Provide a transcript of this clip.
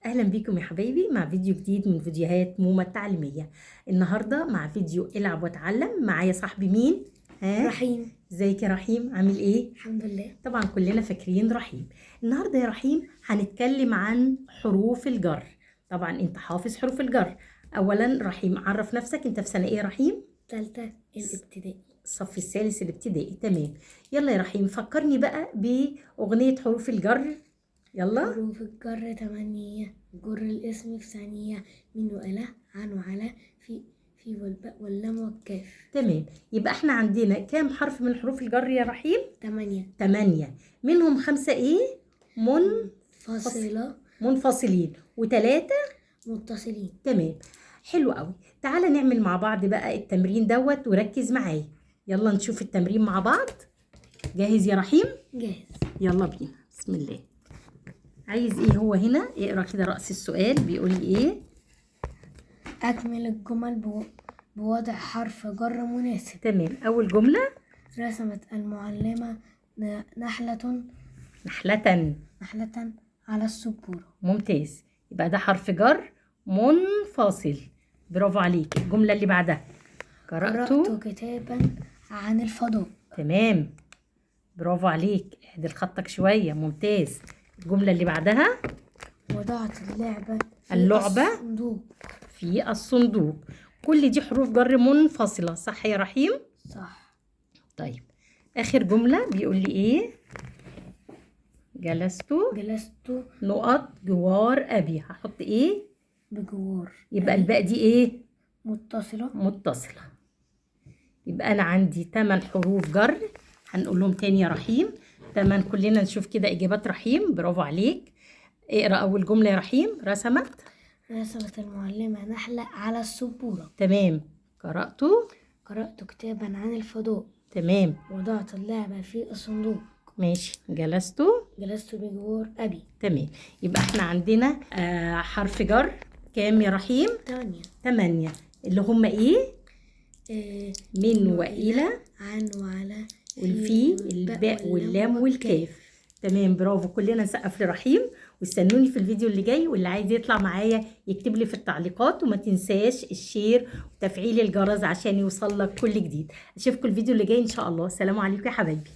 اهلا بيكم يا حبايبي مع فيديو جديد من فيديوهات موما التعليمية. النهارده مع فيديو العب واتعلم. معايا صاحبي مين؟ ها؟ رحيم. ازيك يا رحيم، عامل ايه؟ الحمد لله. طبعا كلنا فاكرين رحيم. النهارده يا رحيم هنتكلم عن حروف الجر. طبعا انت حافظ حروف الجر. اولا رحيم عرف نفسك، انت في سنة ايه يا رحيم؟ تالتة الابتدائي. الصف الثالث الابتدائي، تمام. يلا يا رحيم فكرني بقى بأغنية حروف الجر، يلا. حروف الجر 8، جر الاسم في ثانية، من وإلى، عن وعلى، في والباء واللام والكاف. تمام، يبقى احنا عندنا كام حرف من حروف الجر يا رحيم؟ 8. 8، منهم 5 ايه؟ فاصلة، منفصلين، و3 متصلين. تمام، حلو قوي. تعالى نعمل مع بعض بقى التمرين دوت وركز معايا. يلا نشوف التمرين مع بعض. جاهز يا رحيم؟ جاهز. يلا بينا، بسم الله. عايز ايه هو هنا؟ اقرا كده رأس السؤال بيقول لي ايه؟ أكمل الجمل بوضع حرف جر مناسب. تمام، أول جملة: رسمت المعلمة نحلة نحلة على السبورة. ممتاز، يبقى ده حرف جر منفصل، برافو عليك. الجملة اللي بعدها: قرأت كتابا عن الفضاء. تمام، برافو عليك، اعدل خطك شوية، ممتاز. الجملة اللي بعدها: وضعت اللعبة في الصندوق. في الصندوق. كل دي حروف جر منفصلة، صح يا رحيم؟ صح. طيب آخر جملة بيقول لي إيه؟ جلست نقط جوار أبي. هحط إيه؟ بجوار. يبقى الباء دي إيه؟ متصلة. متصلة. يبقى أنا عندي 8 حروف جر، هنقولهم تاني يا رحيم. 8، كلنا نشوف كده إجابات رحيم، برافو عليك. اقرأ أول جملة يا رحيم. رسمت المعلمة نحلة على السبورة. تمام. قرأت كتابا عن الفضاء. تمام. وضعت اللعبة في الصندوق. ماشي. جلست بجوار أبي. تمام، يبقى احنا عندنا حرف جر كام يا رحيم؟ 8. 8، اللي هم ايه؟ من وإلى، عن وعلى، والفي، الباء واللام والكاف. تمام، برافو. كلنا نسقف لرحيم، واستنوني في الفيديو اللي جاي. واللي عايز يطلع معايا يكتب لي في التعليقات، وما تنساش الشير وتفعيل الجرس عشان يوصل لك كل جديد. اشوفكم الفيديو اللي جاي ان شاء الله. سلام عليكم يا حبايبي.